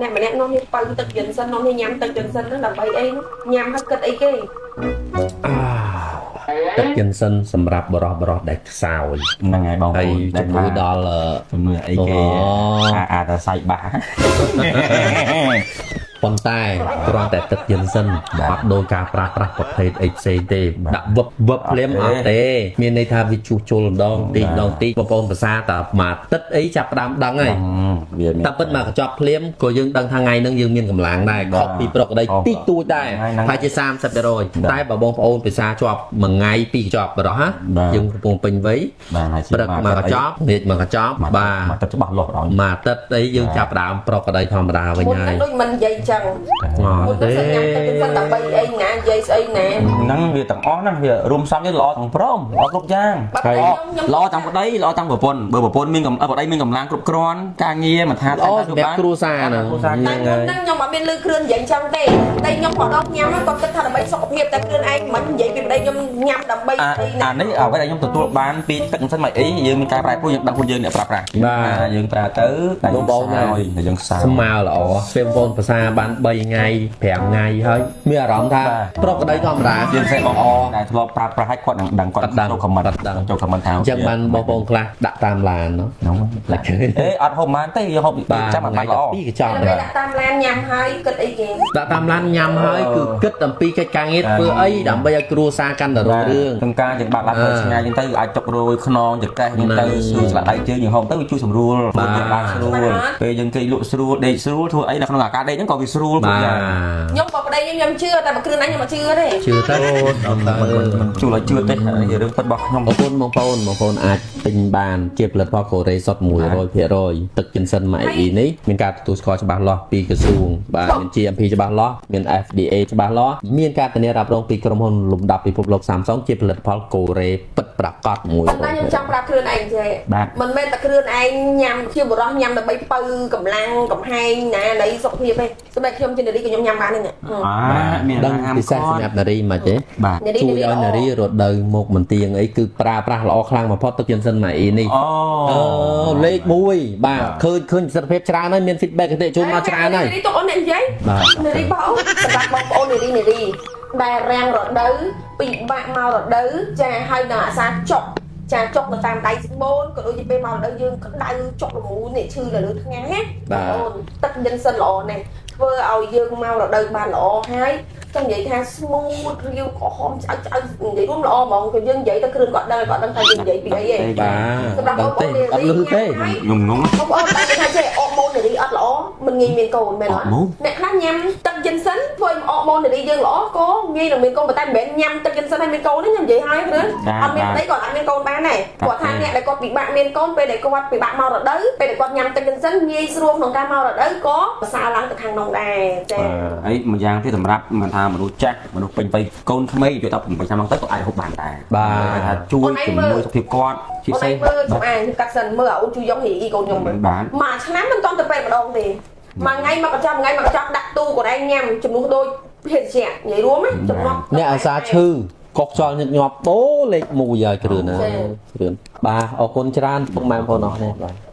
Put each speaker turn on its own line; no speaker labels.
អ្នកម្នាក់នាំគ្នាបើទឹកយិនសិននាំគ្នាញ៉ាំទឹកយិនសិនហ្នឹងដើម្បីអីញ៉ាំហើយគិតអីគេ
ទឹកយិនសិនសម្រាប់បរោះបរោះដែលខ្សោយ
ហ្នឹងហើយបង
ហើយ
ប្អូន
ជំនួយដល់
ជំនួយអីគេ
អូ
អាអាតែសាច់បាក់
ប៉ុន្តែគ្រាន់តែទឹកយិនសិនអត់ដូរការប្រើប្រាស់ប្រភេទអីផ្សេងទេដាក់វឹបវឹបភ្លាមអត់ទេមានន័យថាវាជួសជុលម្ដងតិចម្ដងតិចបងប្អូនភាសាតាមួយទឹកអីចាប់ផ្ដើមដឹងហើយ
វាមាន
តែពិតមកកញ្ចប់ភ្លាមក៏យើងដឹងថាថ្ងៃហ្នឹងយើងមានកម្លាំងដែរខុសពីប្រក្តី
បាទ
តិចតួចដែរ
ហ្នឹង
ប្រហែលជា30%តែបើបងប្អូនភាសាជាប់មួយថ្ងៃពីរកញ្ចប់បរោះណា
បាទ
យើងកំពុងពេញវ័យ
បាទហើយ
ព្រឹកមកកញ្ចប់ងាកមកកញ្ចប់បាទ
មកទឹកច្បាស់លាស់ដល់
មួយអាទិត្យអីយើងចាប់ផ្ដើមប្រក្តីធម្មតាវិញ
មុន
ហើយ
ហ្នឹងដូចមិននិយាយចឹង
អ
មុន
ត់ទេ
ហ្នឹងសិនញ៉ាំទឹកយិនសិនដើម្បីអីណានិយាយស្អីណា
ហ្នឹងវាទាំងអស់ហ្នឹងវារួមផ្សំយើងល្អទាំងព្រមល្អគ្រប់យ៉ាង
បាត់
ហើយ
ខ្ញុំ
ល្អទាំងប្តីល្អទាំងប្រពន្ធបើប្រពន្ធមានកម្លាំងប្តីមានកម្លាំងគ្រប់គ្រាន់ការងារមិនថា
ល្អសម្រាប់គ្រួសារហ្នឹង
គ្រួសារ
តែមុនហ្នឹងខ្ញុំអត់មានលឺគ្រឿននិយាយចឹងទេតែខ្ញុំរដងញ៉ាំហ្នឹងគាត់គិតថាដើម្បីសុខភាពតែគ្រឿនឯងមិននិយាយពីប្តីខ្ញុំញ៉ាំដើម្បី
អា
អីណា
អានេះអ្វីដែលខ្ញុំទទួលបានពីទឹកសិនមកអីយើងមានការប្រែប្រួលយើងដឹងខ្លួនយើងអ្នកប្រើប្រាស់យើងប្រើទៅតែ
បងប្អូនណា
តែយើងខ្សោយ
ស្មើល្អពេលបងប្អូនភាសាបាន3ថ្ងៃ5ថ្ងៃហើយមានអារម្មណ៍ថា
បាទ
ប្រក្តីធម្មតា
យើងសេបងប្អូនដែលធ្លាប់ប្រើប្រាស់ឲ្យគាត់នឹងដឹងគាត់
គាត់ដឹង
ចូល comment
គាត់ដឹង
ចូល comment ថា
អញ្ចឹងបានបងប្អូនខ្លះដាក់តាមឡានណោះ
ហ្នឹង
តែឃើញ
អេអត់ហូបបានទេយើងហូប
បាទ
ចាំអត់បានល្អ
ពីរកញ្ចប់
តែដាក់តាមឡានញ៉ាំហើយគិតអីគេ
ដាក់តាមឡានញ៉ាំហើយគឺគិតអំពីកិច្ចការងារធ្វើអីដើម្បីឲ្យគ្រួសារកាន់តែរុងរឿង
ក្នុងការយើងបាក់ឡានទៅឆ្ងាយយើងទៅអាចចុករយខ្នងចកេះយើងទៅ
ហ្នឹង
ស្រួលស្លាក់ដៃជើងយើងហូបទៅវាជួយសម្រួល
បាទ
ធ្វើបានស្រួលពេលយើងគេងលក់ស្រួលដេកស្រួលធ្វើអីនៅក្នុងអាការដេកហ្នឹងក៏វាស្រួល
បាទ
យ៉ាង
ខ្ញុំបើប្តីខ្ញុំខ្ញុំជឿតែបើគ្រឿនឯងខ្ញុំអត់ជឿទេ
ជឿទៅដល់ទៅ
មិនជួយឲ្យជឿទេអានេះជារឿងពិតរបស់ខ្ញុំ
អរគុណបងប្អូនបងប្អូនអាចទិញបានជាផលិតផលកូរ៉េសុទ្ធ100%ទឹកចិនសិនម៉ាអ៊ីនេះមានការទទួលស្គាល់ច្បាស់លាស់ពីក្រសួងបាទមាន GMP ច្បាស់លាស់មាន FDA ច្បាស់លាស់មានការធានារ៉ាប់រងពីក្រុមហ៊ុនលំដាប់ពិភពលោក Samsung ជាផលិតផលកូរ៉េពិតប្រាកដ100%
ប៉ុន្តែខ្ញុំចង់ប្រាប់គ្រឿនឯងចេះ
បាទ
មិនមែនតែគ្រឿនឯងញ៉ាំជាបុរសញ៉ាំដើម្បីបើកម្លាំងកំហែងណានៃសុខភាពទេសម្រាប់ខ្ញុំជានារីក៏ខ្ញុំញ៉ាំបានដែរនេះ
អាមាន
ដឹង
ហាម
ពិសេស
គាត់
សម្រាប់នារីមកទេ
បាទ
នារី
ជួយឲ្យនារីរដូវមកមិនទៀងអីគឺប្រើប្រាស់ល្អខ្លាំងបំផុតទឹកចិនសិនម៉ាអ៊ីនេះ
អូ
អឺលេខ1បាទឃើញឃើញប្រសិទ្ធភាពច្រើនហើយមាន feedback អតិថិជនមកច្រើនហើយ
នារីទុកអូនអ្នកនិយាយ
បាទ
នារីបងសម្រាប់បងប្អូននារីនារីដែលរាំងរដូវពិបាកមករដូវចាហើយនៅអាសាចុកចាចុកនៅតាមដៃស្បូនក៏ដូចជាពេលមករដូវយើងក្តៅចុកលមូនេះឈឺនៅលើថ្ងៃណា
បាទ
បងប្អូនទឹកយិនសិនល្អណាស់ធ្វើឲ្យយើងមករដូវបានល្អហើយចង់និយាយថា smooth រាវក្រហមឆ្អៅឆ្អៅនិយាយរួមល្អហ្មងក៏យើងនិយាយទៅគ្រឿនគាត់ដឹងគាត់ដឹងថាយើងនិយាយពីអីឯង
បាទ
សម្រាប់
ដឹងទេ
បងប្អូននារី
អត់លឺទេ
ខ្ញុំងង
បងប្អូនតែគេថាចេះអរម៉ូននារីអត់ល្អមិនងាយមានកូនមែនអត់
អរម៉ូន
អ្នកខ្លះញ៉ាំទឹកយិនសិនធ្វើឲ្យអរម៉ូននារីយើងល្អក៏ងាយនឹងមានកូនប៉ុន្តែមិនមែនញ៉ាំទឹកយិនសិនឲ្យមានកូនទេខ្ញុំនិយាយហើយគ្រឿនអត់មានប្តីក៏អត់មានកូនបានដែរគាត់ថាអ្នកដែលគាត់ពិបាកមានកូនពេលដែលគាត់ពិបាកមករដូវពេលដែលគាត់ញ៉ាំទឹកយិនសិនងាយស្រួលក្នុងការមករដូវក៏ប្រសើរឡើងទៅខាងនោះដែរចា៎
ហើយម្យ៉ាងទៀតសម្រាប់មិនថាមនុស្សចាស់មនុស្សពេញវ័យកូនក្មេងជួយ18ឆ្នាំឡើងទៅក៏អាចហូបបានដែរ
បាទ
ថាជួយជំនួយសុខភាពគាត់ជា
អូ
ពិសេស
នឯងមើលខ្ញុំអានកាត់សិនមើលអាអូនជួយយកហ៊ីអ៊ីកូនខ្ញុំមើល
បាទ
មួយឆ្នាំមិនទាន់ទៅពេទ្យម្ដងទេមួយថ្ងៃមកកញ្ចប់មួយថ្ងៃមកកញ្ចប់ដាក់ទូកូនឯងញ៉ាំជំនួសដូចភេសជ្ជៈនិយាយរួមណាចំណុះ
អ្នកអាសាឈឺកុកចោលញឹកញាប់អូលេខ1ហើយគ្រឿនណាគ្រឿនបាទអរគុណច្រើនពុកម៉ែបងប្អូនអរគ្នាបាទ។